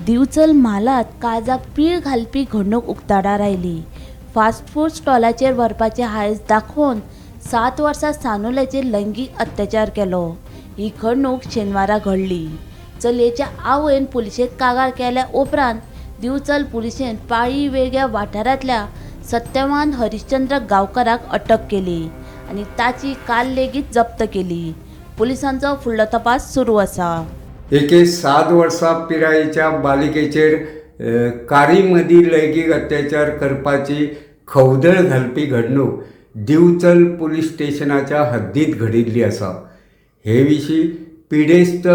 दिवचल म्हालांत काळजाक पीळ घालपी घडणूक उक्ताडार आयली. फास्ट फूड स्टॉलाचेर व्हरपाचें हांयस दाखोवन 7 वर्सां सानुल्याचेर लैंगीक अत्याचार केलो. ही घडणूक शेनवारा घडली. चलयेच्या आवयन पुलिशेंत कागाळ केल्या उपरांत दिवचल पुलिशेन पाळी वेळग्या वाठारांतल्या सत्यवान हरिश्चंद्र गांवकराक अटक केली आनी ताची कार लेगीत जप्त केली. पुलिसांचो फुडलो तपास सुरू आसा. एके 7 वर्सां पिरायेच्या बालिकेचेर कारी मदीं लैंगीक अत्याचार करपाची खवदळ घालपी घडणूक दिवचल पुलीस स्टेशनाच्या हद्दीत घडिल्ली आसा. हे विशीं पिडेस्त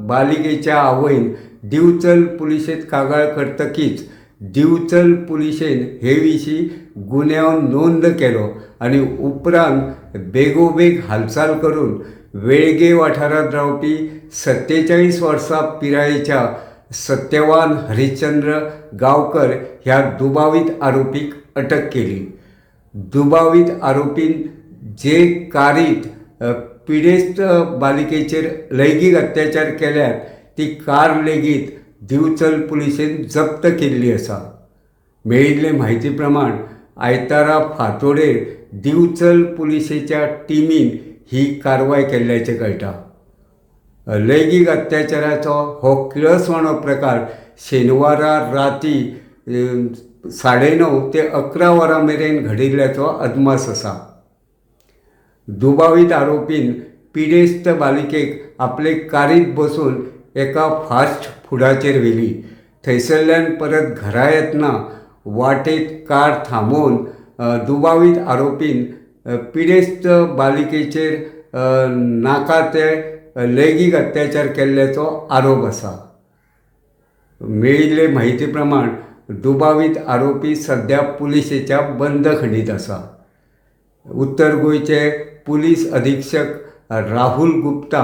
बालिकेच्या आवयन दिवचल पुलिशेंत कागाळ करतकीच दिवचल पुलिशेन हे विशीं गुन्यांव नोंद केलो आनी उपरांत बेगोबेग हालचाल करून वेळगे वाठारांत रावपी 47 वर्सां पिरायेच्या सत्यवान हरिश्चंद्र गांवकर ह्या दुबावीत आरोपीक अटक केली. दुबावीत आरोपीन जे कारीत पिडेस्त बालिकेचेर लैंगीक अत्याचार केल्यात ती कार लेगीत दिवचल पुलिशेन जप्त केल्ली आसा. मेळिल्ले म्हायती प्रमाण आयतारा फांतोडेर दिवचल पुलिशेच्या टिमीन ही कारवाय केल्ल्याचें कळटा. लैंगीक अत्याचाराचो हो किळसवाणो प्रकार शेनवारा राती 9:30 ते 11 वरां मेरेन घडिल्ल्याचो अदमास आसा. दुबावीत आरोपीन पिडेस्त बालिकेक आपले कारीत बसून एका फास्ट फुडाचेर व्हेली. थंयसरल्यान परत घरा येतना वाटेत कार थांबोवन दुबावीत आरोपीन पिडेस्त बालिकेचेर नाका ते लैंगीक अत्याचार केल्ल्याचो आरोप आसा. मेळिल्ले म्हायती प्रमाण दुबावीत आरोपी सद्या पुलिशेच्या बंदखणींत आसा. उत्तर गोंयचे पुलीस अधीक्षक राहुल गुप्ता,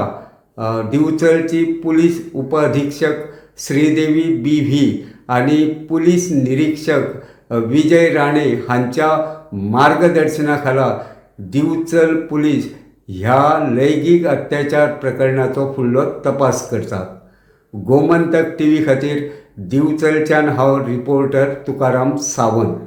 दिवचलची पुलीस उपअधीक्षक श्रीदेवी बी.व्ही. आनी पुलीस निरीक्षक विजय राणे हांच्या मार्गदर्शना खाला दिवचल पुलीस ह्या लैंगीक अत्याचार प्रकरणाचो फुडलो तपास करतात. गोमंतक टीव्ही खातीर दिवचलच्यान हांव रिपोर्टर तुकाराम सावंत.